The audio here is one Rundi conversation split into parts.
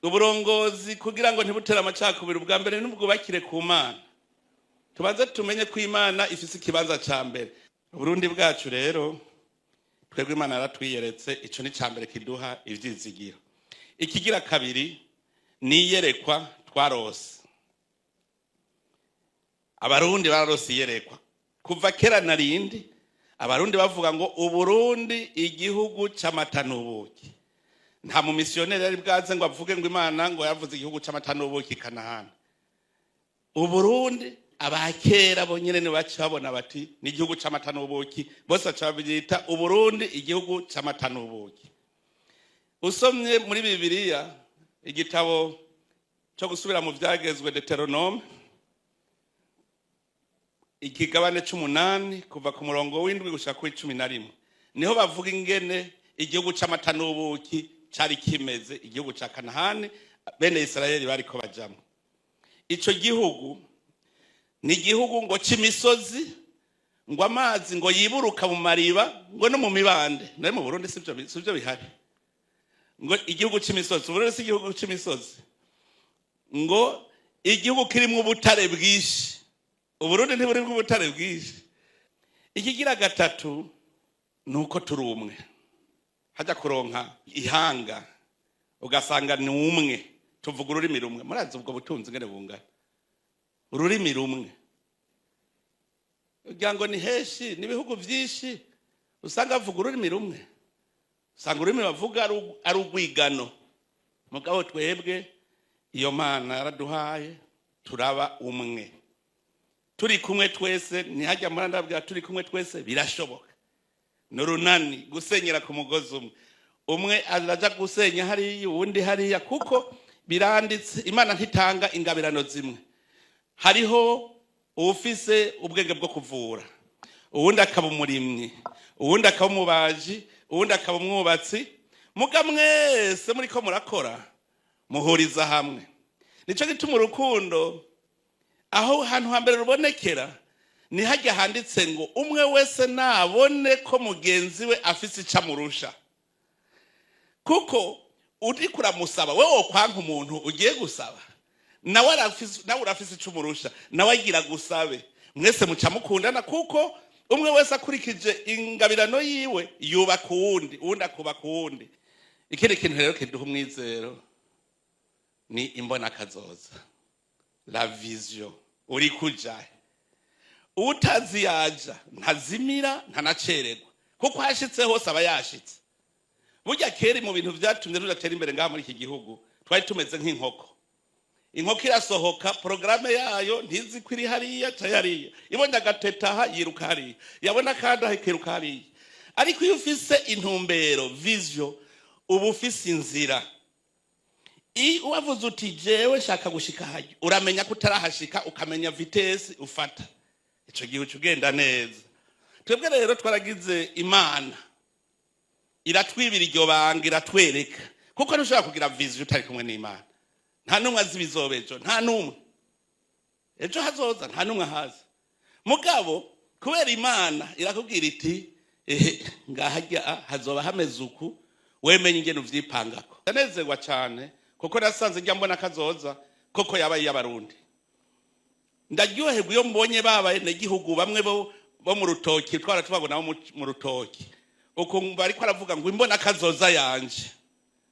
Uburongozi kugira ngo ntibutere amacakubiri, ubwa mbere n'ubwubakire ku Mana. Tubanze tumenye ko Imana ifise ikibanza ca mbere. Uburundi bwacu rero, twebwe Imana yaratwiyeretse. Ico ni ca mbere kiduha ivyizigiro. Ikigira kabiri ni iyerekwa twarose. Abarundi bararose iyerekwa kuva kera na rindi. Abarundi bavuga ngo Uburundi igihugu c'amata n'ubuki. Nta mumisiyoneri yari bwaze ngo avuge ngo Imana ngo yavuze igihugu c'amata n'ubuki Kanahani. Uburundi abakera bonyene ni baca babona bati ni igihugu c'amata n'ubuki. Bose baca babyita Uburundi igihugu c'amata n'ubuki. Usomye muri Bibiliya, igitabo cyo gusubira mu vyagezwe, Deutéronome, ikigabane c'umunani, kuva ku murongo w'indwi gushika kuri 11, niho bavuga ingene igihugu c'amata n'ubuki cari kimeze, igihugu ca Kanahani bene Isirayeli bariko bajamwo. Ico gihugu ni igihugu ngo c'imisozi, ngo amazi ngo yiburuka mu mariba ngo no mu mibande. Nayo mu Burundi sivyo bihari? Ngo igihugu c'imisozi. Uburundi si igihugu c'imisozi? Ngo igihugu kirimwo ubutare bwinshi. Uburundi ntiburimwo ubutare bwinshi? Ikigira gatatu ni uko turi umwe. Hajya kuronka ihanga ugasanga ni umwe, tuvuga ururimi rumwe. Murazi ubwo butunzi ngene bungana, ururimi rumwe? Ugira ngo ni henshi, ni ibihugu byinshi usanga bavuga ururimi rumwe, usanga ururimi bavuga ari urwigano. Mugabo twebwe iyo Mana yaraduhaye, turaba umwe, turi kumwe twese. Ntihajya muri ndabwira, turi kumwe twese birashoboka. Ni urunani, gusenyera ku mugozi umwe. Umwe araja gusenya hariya, uwundi hariya, kuko biranditse, Imana ntitanga ingabirano zimwe. Hariho uwufise ubwenge bwo kuvura, uwundi akaba umurimyi, uwundi akaba umubaji, uwundi akaba umwubatsi. Muga mwese muriko murakora, muhuriza hamwe. Nico gituma urukundo aho hantu hambere rubonekera ni hajya handitse ngo umwe wese nabone ko mugenzi we afise ico amurusha. Kuko uriko uramusaba, wewe wokwanka umuntu ugiye gusaba? Nawe arafise, nawe urafise ico umurusha, nawe agira gusabe. Mwese muca mukundana, kuko umwe wese akurikije ingabirano yiwe yubaka uwundi, uwundi akubaka uwundi. Ikindi kintu rero kiduha umwizero ni imbonakazoza, la vision. Uri kujahe? Utazi yaja ntazimira, ntanacererwa, kuko hashitse hose aba yashitse. Burya kera mu bintu vyatumye tudatera imbere ngaha muri iki gihugu, twari tumeze nk'inkoko. Inkoko irasohoka, porogaramu yayo ntizi ko iri hariya ca hariya. Ibonye agateta aha, yiruka hariya, yabona kandi aha, ikiruka hariya. Ariko iyo ufise intumbero, vision, uba ufise inzira. Wavuze uti jewe shaka gushika hajya, uramenya ko utarahashika, ukamenya vitesse ufata. Ico gihe uca ugenda neza. Twebwe rero twaragize Imana iratwibira iryo banga, iratwereka, kuko ntushobora kugira vision utari kumwe n'Imana. Nta n'umwe azi ibizoba ejo, nta n'umwe. Ejo hazoza nta n'umwe ahazi. Mugabo kubera Imana irakubwira iti ehe, ngahajya hazoba hameze uku, wemenye ingene uvyipangako. Ndanezerwa cyane kuko nasanze njya mbona kazoza koko yabaye iy'Abarundi. Ndaryoherwa iyo mbonye babaye n'igihugu bamwe bo mu rutoki, twara tubabona bo mu rutoki, ukumva ariko aravuga ngo imbona kazoza yanje.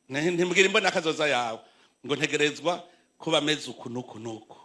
Ntimbwira imbona kazoza yawe, ngo ntegerezwa kuba ameze uku n'uku n'uku.